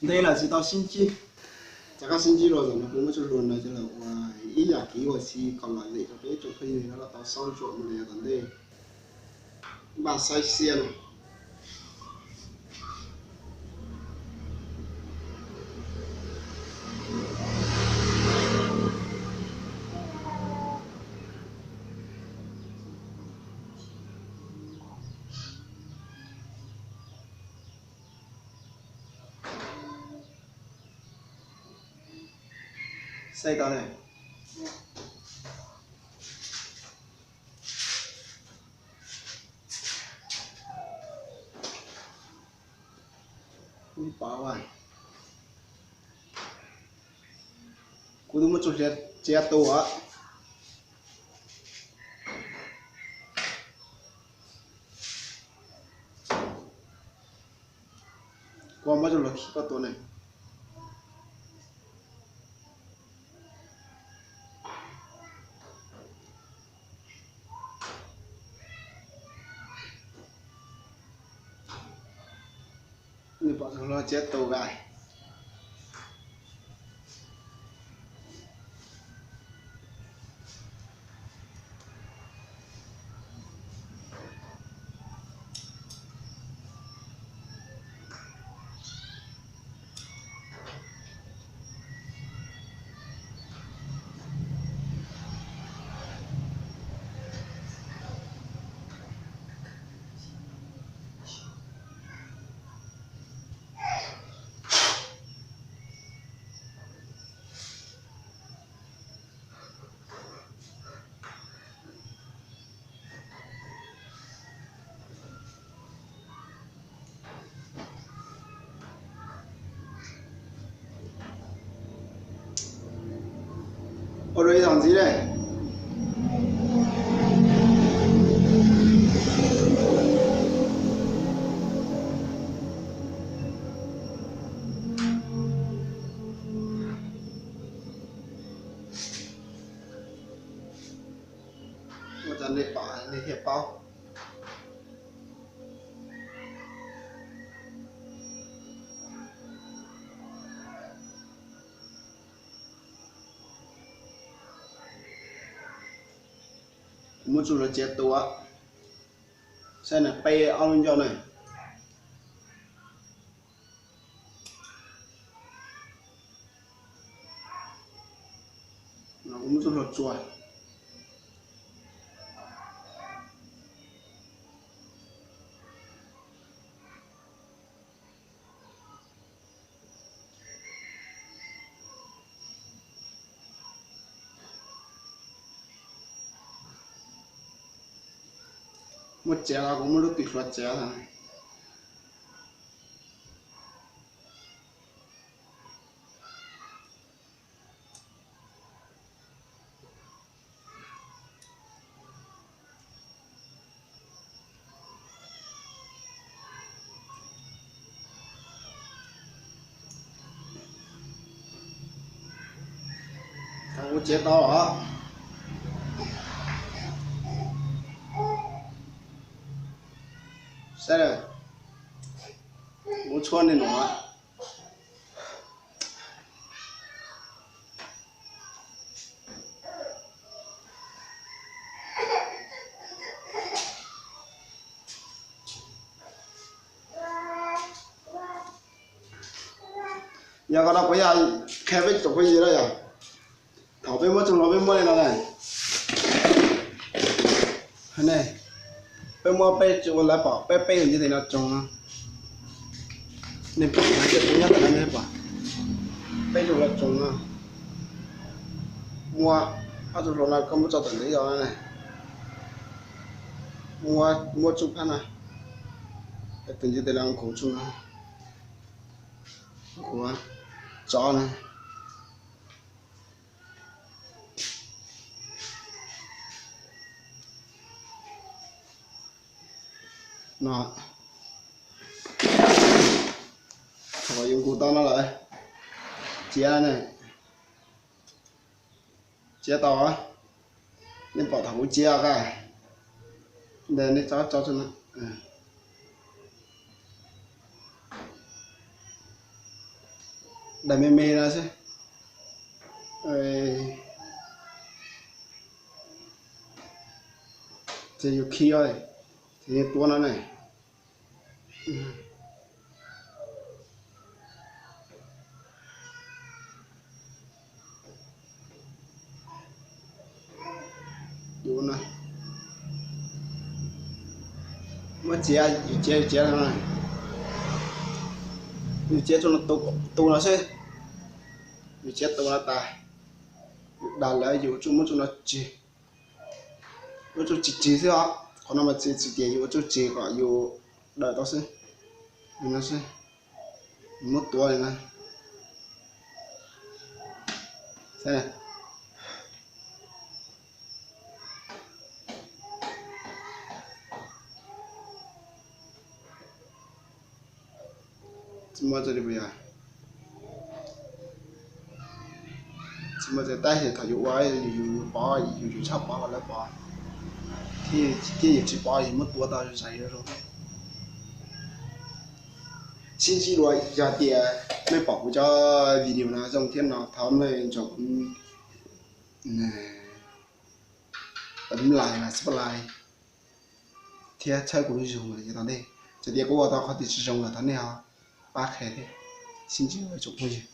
Ntev lawm tsis tau sib ntsib, rov qab sib ntsib los zaum no kuv muab txoj hlua no coj los ua ib yam kev ua si kom lom zem rau peb tsoom phooj ywg no los tau xoob tsuam mus li yav tom ntej. Npaj saib xiab no. Saib tau ne. Kuv twb muab txoj hlua txiav tu os. Kuv muab txoj hlua khi koj tua ne. Nws pom txoj hlua txiav tu kais. Ua rau ib zaug ntxiv ne. Ua cas nej pom nej thiaj paub. Kuv muab txoj hlua txiav tu, saib na, peb ob lub ncauj na. No kuv muab txoj hlua txua. Muab txiav los kuv muab lub tw hlua txiav. Thaum kuv txiav tau os, saib, kuv tshuab nej nov. Yog koj no kuv yog qhia peb tsoom phooj ywg na yog, thaum peb muab txoj hlua peb muab li no na, ne, peb muab peb tsis ua lawv pom peb peb tus ntiv tes no tsoos no. Nej pom na, cov peb nyob ntawm no nej pom, peb tsis ua tsoos no. Muab ob tug hluas no koj muab tso tom ntawd yog na. Muab, muab tsuj phab no, tus ntiv tes no nkaus tsuj no, nkaus tsov na. No, thaum yuav nkaus tau no lawm, txiav ne, txiav tau, nej pom thaum kuv txiav koj, ntawd nej tso tso tso no. Daim me me no xwb. Ces yus khi, ces yus tuav no ne. Yus no, muab txiav, yus txiav, yus txiav no, yus txiav rau tu no xwb. Yus txiav tu no tas, yus dag lawm yus tsuj, muab tsuj no tsig, muab tsuj tsig tsig xwb os. Qhov no mas txiav tsis tias yus ua tsuj tsig kom yus daws tau xwb. Yus no xwb, muab tuav li no. Tsis muaj, tsis muaj tab sis thaum yus ua yus, yus pov, yus, yus tshaj pov kom lawv pov, thiab yus tsis pov yus muab tuav tau zais zoo. Sib ntsib dua, yog tias nej pom kuv cov video no zoo thiab no thov nej nrog kuv like, subscribe thiab txhawb kuv lub zog los yav tom ntej. Txawm tias kuv ua tau qhov twg tsis zoo los thov nej ho pab qhia thiab. Sib ntsib dua tsoom phooj ywg.